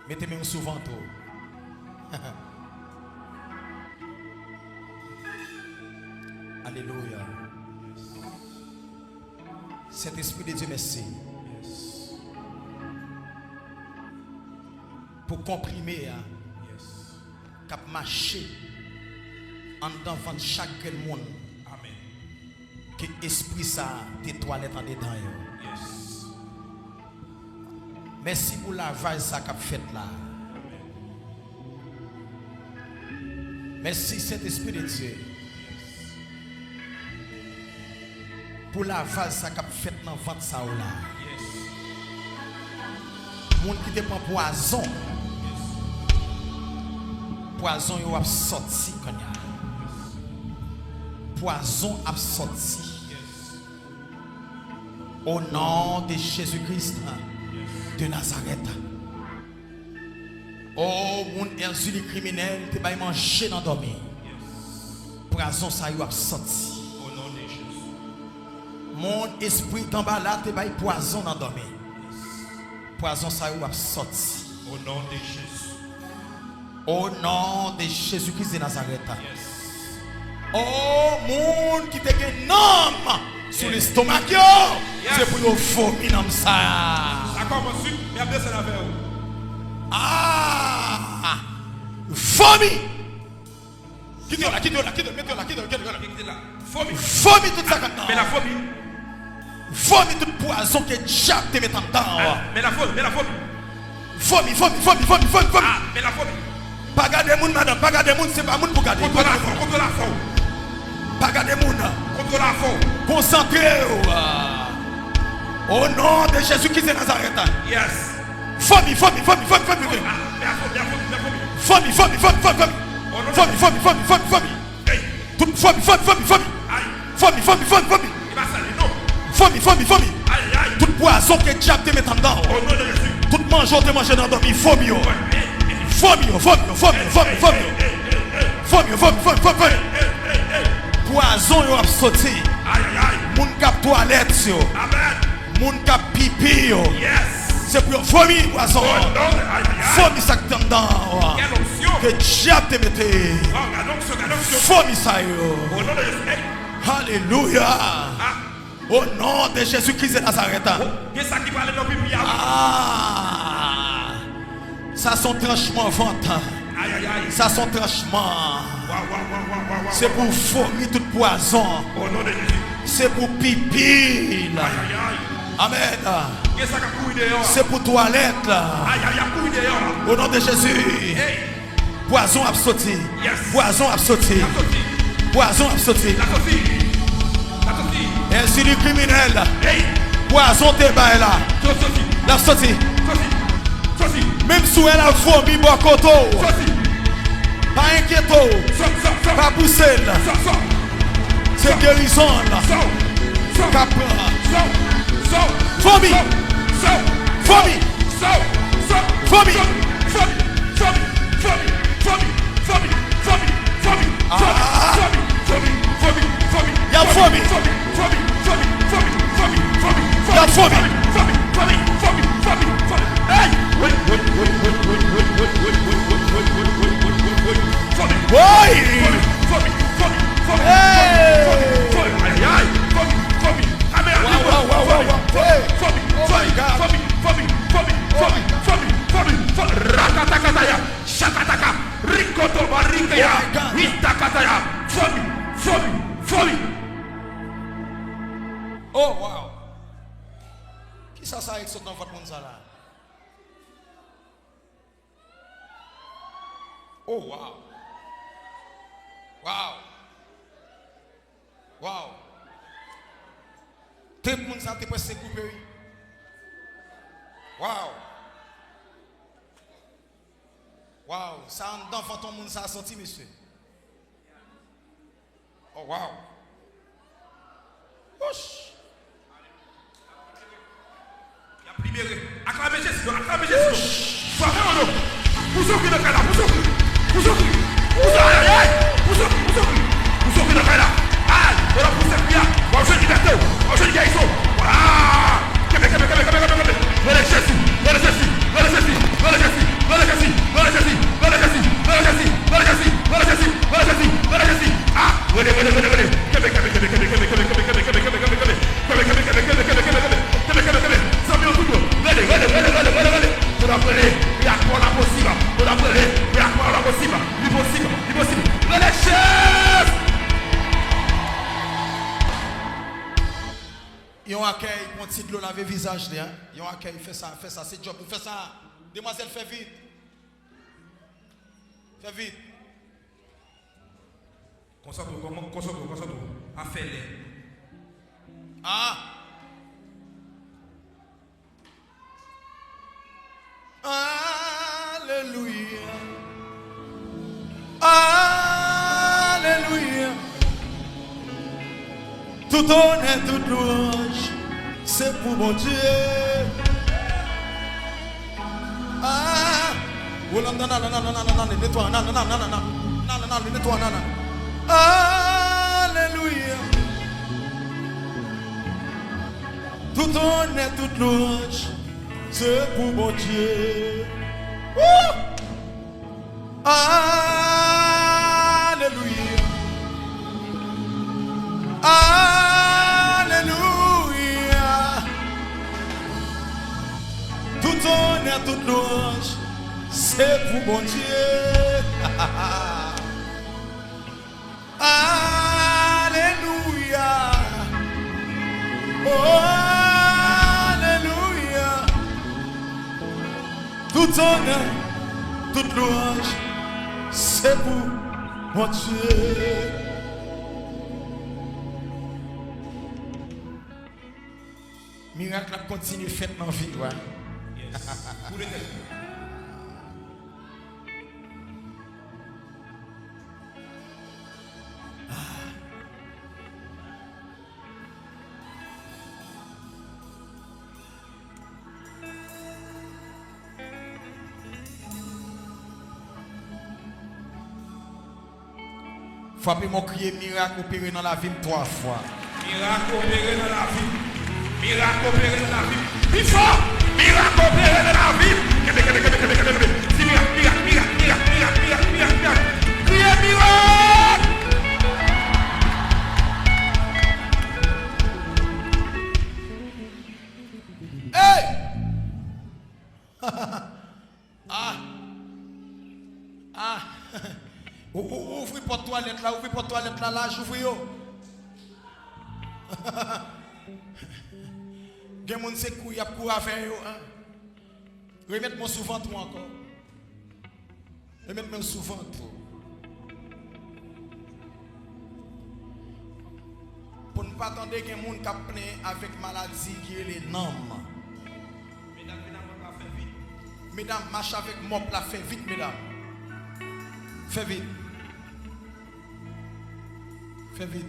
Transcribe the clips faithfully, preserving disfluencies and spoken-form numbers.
Mete men w sou vant ou. Alelouya. Sentespri de Dye, mèsi pou konprime a k ap mache anndan vant chak grenn moun ke espri sa a te twalèt andedan yo. Mèsi pou lavaj sa k ap fèt la. Mèsi, Sentespri de Dye, pou lavaj sa k ap fèt nan vant sa yo la. Moun ki te pran pwazon, pwazon yo ap sòti kounye a. Pwazon ap sòti. O non de Jezi Kris de Nazarèt. O moun Èzili kriminèl te bay manje nan dòmi. Pwazon sa yo ap sòti. O non de Jezi. Moun espri Danbala te bay pwazon nan dòmi. Pwazon sa yo ap sòti. O non de Jezi. O non de Jezi Kris de Nazarèt. O moun ki te gen nanm sou lestomak yo, se pou yo vomi nanm sa a. Sa kòmanse, men ap desann avè w. Ah! Vomi! Kite yo la, kite yo la, kite yo, mete yo la, kite yo, kite yo la. Kite la. Vomi. Vomi tout sa k anndan. Men la vomi. Vomi tout pwazon ke dyab te met anndan an. Men la vomi, men la vomi. Vomi, vomi, vomi, vomi, vomi, vomi. Ah, men la vomi. Pa gade moun, madanm, pa gade moun, se pa moun pou gade. Kontwole afè w, kontwole afè w. Pa gade moun. Kontwole afè w. Konsantre w. O non de Jezi Kris de Nazarèt. Yes. Vomi, vomi, vomi, vomi, vomi, vomi. Ah, men la vomi, men la vomi, men la vomi. Vomi, vomi, vomi, vomi, vomi. O non de Jezi. Vomi, vomi, vomi, vomi, vomi. Hey. Tout vomi, vomi, vomi, vomi. Ay. Vomi, vomi, vomi, vomi. Li pa sale, non. Vomi, vomi, vomi. Ay, ay. Tout pwazon ke dyab te met anndan w. O non de Jezi. Tout manje w te manje nan dòmi, vomi yo. Vomi, vomi, vomi, vomi, vomi, vomi, vomi. Vomi, vomi, vomi, vomi, vomi. Pwazon yo ap soti. Ay, ay, ay. Moun k ap twalèt yo. Amèn. Moun k ap pipi yo. Yes. Se pou yo vomi pwazon. O non de, ay, ay, ay. Vomi sa k te anndan an. Gade onksyon. Ke dyab te mete. Waw, gade onksyon, gade onksyon. Vomi sa yo. O non de Jezi. Hey. Alelouya. Ah. O non de Jezi Kris de Nazarèt. O, gen sa ki prale nan pipi a, wi. Ah. Sa se yon tranchman vant. Ay, ay, ay. Sa se yon tranchman. Waw, waw, waw, waw, waw, waw. Se pou vomi tout pwazon. O non de Jezi. Se pou pipi l. Ay, ay, ay. Amèn. Gen sa k ap kouri deyò a. Se pou twalèt la. Ay, ay, y ap kouri deyò a. O non de Jezi. Hey. Pwazon ap soti. Yes. Pwazon ap soti. L ap soti. Pwazon ap soti. L ap soti. L ap soti. Èzili kriminèl. Hey. Pwazon te bay la. Soti, soti. L ap soti. Soti. Soti. Menm si w wè l ap vomi bò kote w. Soti. Pa enkyete w. Sot, sot, sot. Pa pouse l. Sot, sot. Se gerizon l k ap pran. Vomi. Vomi. Vomi. Y ap vomi. Y ap vomi. Woy! Hey! Waw, waw, waw, waw, waw. Hey! Oh my God. Ratatakataya, shakataka, rikoto barikeya, itakataya, vomi, vomi, vomi. Oh, wow. Kisa sa a ki sot nan vant moun sa la? Oh, wow. Wow. Wow. Tèt moun sa te prèske koupe, wi. Wow. Wow. Sa anndan vant yon moun sa soti, mesye. Oh, wow. Wouch. Y ap libere. Aklame Jezi non, aklame Jezi non. Frape yo non. Pouse yo ki nan kay la, pouse yo ki. Pouse yo ki. Pouse yo, ay, ay, ay. Pouse yo ki, pouse yo ki. Pouse yo ki nan kay la. Ay, yo la pouse ki a. W ap jwenn libète w. W ap jwenn gerizon. Vwala. Kenbe Rele Jezi, rele Jezi, rele Jezi, rele Jezi, rele Jezi, rele Jezi, rele Jezi, rele Jezi, rele Jezi, rele Jezi, rele Jezi, rele Jezi, rele Jezi, rele Jezi. Ah, rele, rele, rele, rele. Kenbe, kenbe, kenbe. Kenbe, kenbe, kenbe. Zanmi yo tout yo. Rele, rele, rele, rele, rele. Fò n ap rele. Mirak pa w la posib. Fò n ap rele. Mirak pa w la posib. Li posib, li posib. Rele Jezi. Yon akèy pou yon ti dlo lave vizaj li, en. Yon akèy, fè sa, fè sa, se djòb nou, fè sa. Demwazèl, fè vit. Fè vit. Konsantre w, kòman, konsantre w, konsantre w. Pa fè lè. Ah! Alelouya. Alelouya. Tout onè, tout lwanj, se pou Bondye. Ah! Roland, nan, nan, nan, netwa, nan, nan, netwa, nan, nan. Alelouya. Tout onè, tout lwanj, se pou Bondye. Woo! Alelouya. Alelouya. Tout onè, tout lwanj, se pou Bondye. Alelouya. Oh, alelouya. Tout onè, tout lwanj, se pou Bondye. Mirak la ap kontinye fèt nan vi w, a. Yes. Boule tèt. Frape men w, kriye, mirak opere nan lavi m twa fwa. Mirak opere nan lavi m. Mirak opere nan lavi m. Pi fò! Mirak opere nan lavi m. Kenbe, kenbe, kenbe, kenbe, kenbe, kenbe. Di mirak, mirak, mirak. Kriye mirak! Hey! Ah! Ah! Ou, ou, ou ouvri pòt twalèt la, ouvri pòt twalèt la laj, ouvri yo. Gen moun se kou y ap kou avè yo, en. Remèt men w sou vant ou ankò. Remèt men w sou vant ou. Pou n pa tande gen moun k ap plenyen avèk maladi ki rele nanm. Medam, medam, mòp la fè vit. Medam, mache avèk mòp la, fè vit, medam. Fè vit. Fè vit.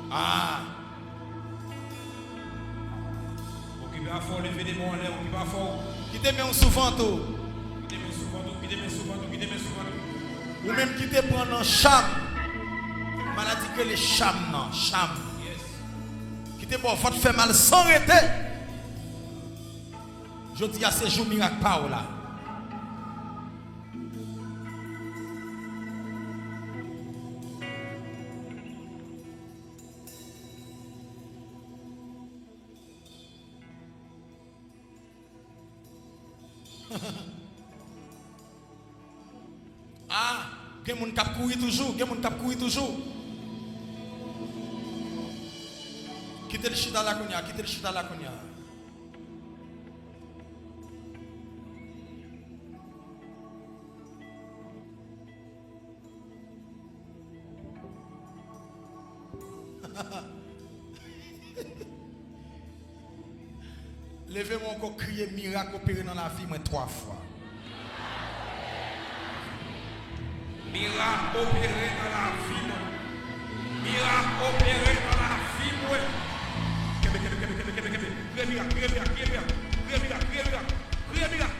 Ah! Okipe afè w, leve de men w anlè, okipe afè w. Kite men w sou vant ou. Kite men sou vant ou, kite men sou vant ou, kite men sou vant ou. Ou menm ki te pran nan cham. Maladi k rele cham nan, cham. Yes. Ki te ba w vant fè mal san rete. Jodi a se jou mirak pa w la. Ah, gen moun k ap kouri toujou, gen moun k ap kouri toujou. Kite l chita la kounye a, kite l chita la kounye a. Leve men w ankò, kriye, mirak opere nan lavi mwen twa fwa. Mirak opere nan lavi mwen. Mirak opere nan lavi mwen. Kenbe, kenbe, kenbe, kenbe, kenbe, kenbe. Kriye mirak, kriye mirak, kriye mirak, kriye mirak, kriye mirak, kriye mirak.